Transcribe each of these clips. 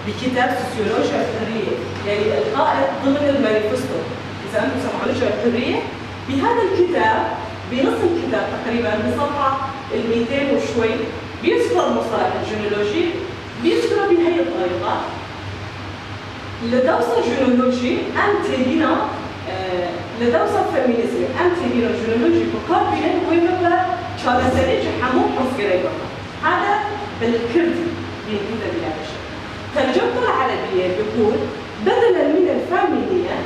بكتاب سوسيولوجيا الحرية، يعني القائد ضمن المانيفستو، إذا أنتم سمعوا الحرية بهذا الكتاب، بنص الكتاب تقريبا بصفحة ال 200 وشوي بيذكر مصطلح الجينيولوجي، بيذكره بهي الطريقة: li dewsa jineolojî em têgîna li dewsa femînîzmê em têgîna jineolojî bikar bînin wê bibe çareserî ji hemû pirsgirêkan. هذا بالكردي بينكتب بهذا الشكل. ترجمته العربية بيقول: بدلا من الفامينية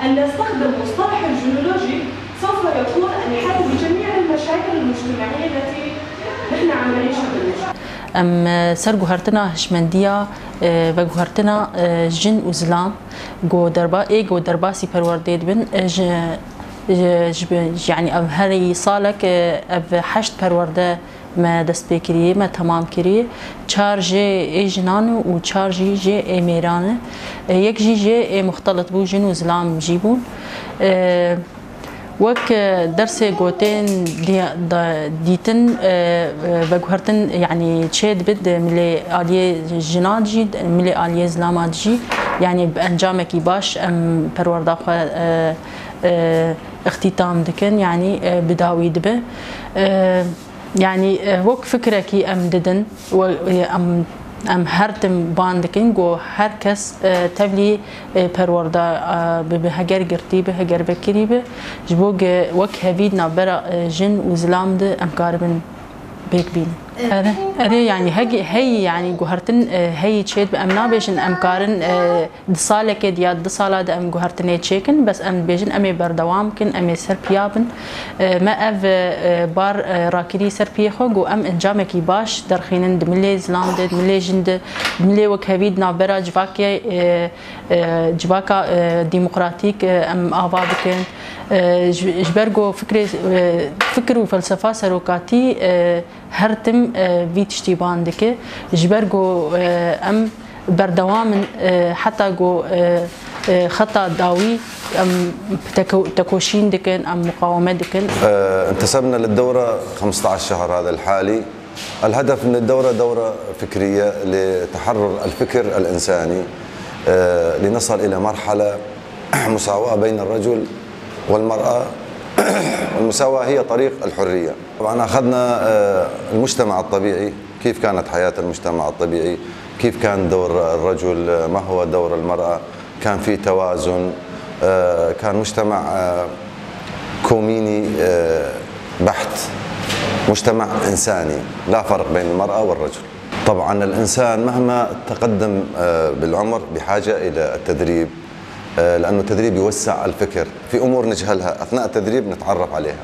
أن نستخدم مصطلح الجينيولوجي سوف يكون الحل لجميع المشاكل المجتمعية التي نحن عم نعيشها بالمجتمع. Em ser guhertina hişmendiya veguhertina jin û zilam ku derba ê ku derbasî perwerdeyê dibin ji yani ev herî salek ev 8 perwerde me dest pê kiriye, me temam kiriye. 4 jê ê jinan û 4 jî jê ê mêran e. Yek jî jê ê muxtelit bû, jin û zilam jî bûn. Wek dersê gotin dîtin veguhertin yani çê dibit milê aliyê jinan jî milê aliyê zilaman jî, yani bi encamekî baş em perwerda xwe اختتام dikin, yani bi dawî dibe. Yani wek fikrekî em didin em her tim ban dikin ku her kes tevlî perwerda bibe, heger girtî be, heger vekirî be, ji bo wek hevî navbera jin û zilam de em karibin pêk bînin. Erê yani heyî yani guhertin heyî çêd be, em nabêjin em karin di salekê ya di sala de em guhertinê çêkin, bes em dibêjin em ê berdewam bikin, em ê ser piya bin. Me ev bar rakirî ser piyê xwe ku em encamekî baş derxînin di milê zilam de, di milê jin de, di milê wekhevî di navbera civakê civaka demokratîk em ava bikin. Ji ber ku fikir û felsefa serokatî her tim vî tiştî ban dike, ji ber ku em berdewam in heta ku xeta dawî em tekoşîn dikin, em muqaweme dikin. انتسبنا للدورة 15 شهر هذا الحالي. الهدف من الدورة دورة فكرية لتحرر الفكر الإنساني لنصل إلى مرحلة مساواة بين الرجل والمرأة. المساواة هي طريق الحرية. طبعا أخذنا المجتمع الطبيعي، كيف كانت حياة المجتمع الطبيعي، كيف كان دور الرجل، ما هو دور المرأة، كان في توازن، كان مجتمع كوميني بحت، مجتمع إنساني لا فرق بين المرأة والرجل. طبعا الإنسان مهما تقدم بالعمر بحاجة إلى التدريب، لأنه التدريب يوسع الفكر، في أمور نجهلها أثناء التدريب نتعرف عليها.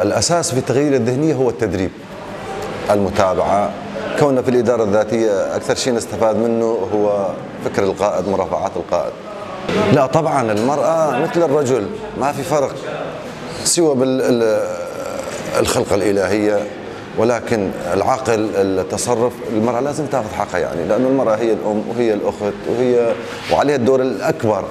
الأساس في تغيير الذهنية هو التدريب، المتابعة. كوننا في الإدارة الذاتية أكثر شيء نستفاد منه هو فكر القائد، مرافعات القائد. لا طبعا المرأة مثل الرجل، ما في فرق سوى بالخلقة الإلهية، ولكن العقل، التصرف، المرأة لازم تاخذ حقها، يعني لأنه المرأة هي الأم وهي الأخت وهي وعليها الدور الأكبر.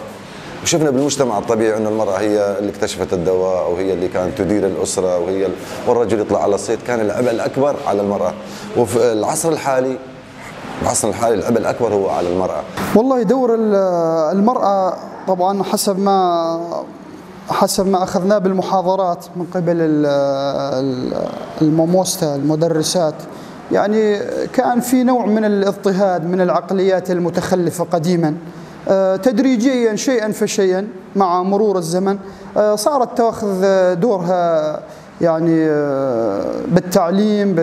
وشفنا بالمجتمع الطبيعي أنه المرأة هي اللي اكتشفت الدواء وهي اللي كانت تدير الأسرة وهي والرجل يطلع على الصيد، كان العبء الأكبر على المرأة. وفي العصر الحالي، العصر الحالي العبء الأكبر هو على المرأة. والله دور المرأة طبعا حسب ما أخذناه بالمحاضرات من قبل الماموستا المدرسات، يعني كان في نوع من الاضطهاد من العقليات المتخلفة قديما. تدريجيا شيئا فشيئا مع مرور الزمن صارت تأخذ دورها، يعني بالتعليم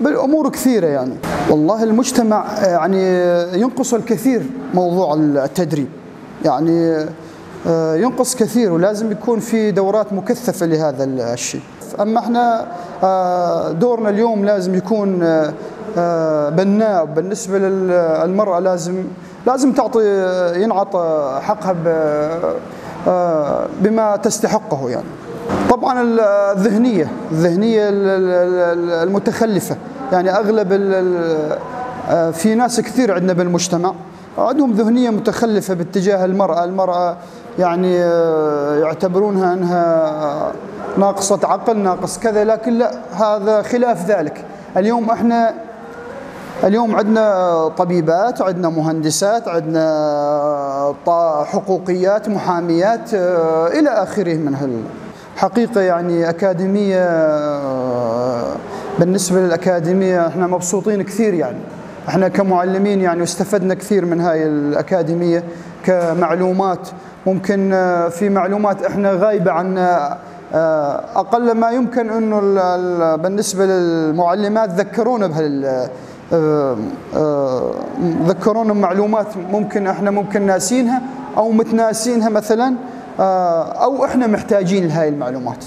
بالأمور كثيرة. يعني والله المجتمع يعني ينقص الكثير موضوع التدريب، يعني ينقص كثير، ولازم يكون في دورات مكثفة لهذا الشيء. أما احنا دورنا اليوم لازم يكون بناء. بالنسبة للمرأة لازم تعطي، ينعطى حقها بما تستحقه. يعني طبعا الذهنية المتخلفة، يعني أغلب في ناس كثير عندنا بالمجتمع عندهم ذهنية متخلفة باتجاه المرأة. المرأة يعني يعتبرونها أنها ناقصة عقل، ناقص كذا، لكن لا، هذا خلاف ذلك. اليوم احنا اليوم عندنا طبيبات، عندنا مهندسات، عندنا حقوقيات، محاميات، الى اخره من هال حقيقة يعني اكاديمية. بالنسبة للاكاديميه احنا مبسوطين كثير، يعني احنا كمعلمين يعني استفدنا كثير من هاي الاكاديمية كمعلومات. ممكن في معلومات احنا غايبة عنا، اقل ما يمكن انه بالنسبة للمعلمات ذكرونا بهال ذكرونا بمعلومات ممكن احنا ممكن ناسينها او متناسينها مثلا، او احنا محتاجين لهاي المعلومات.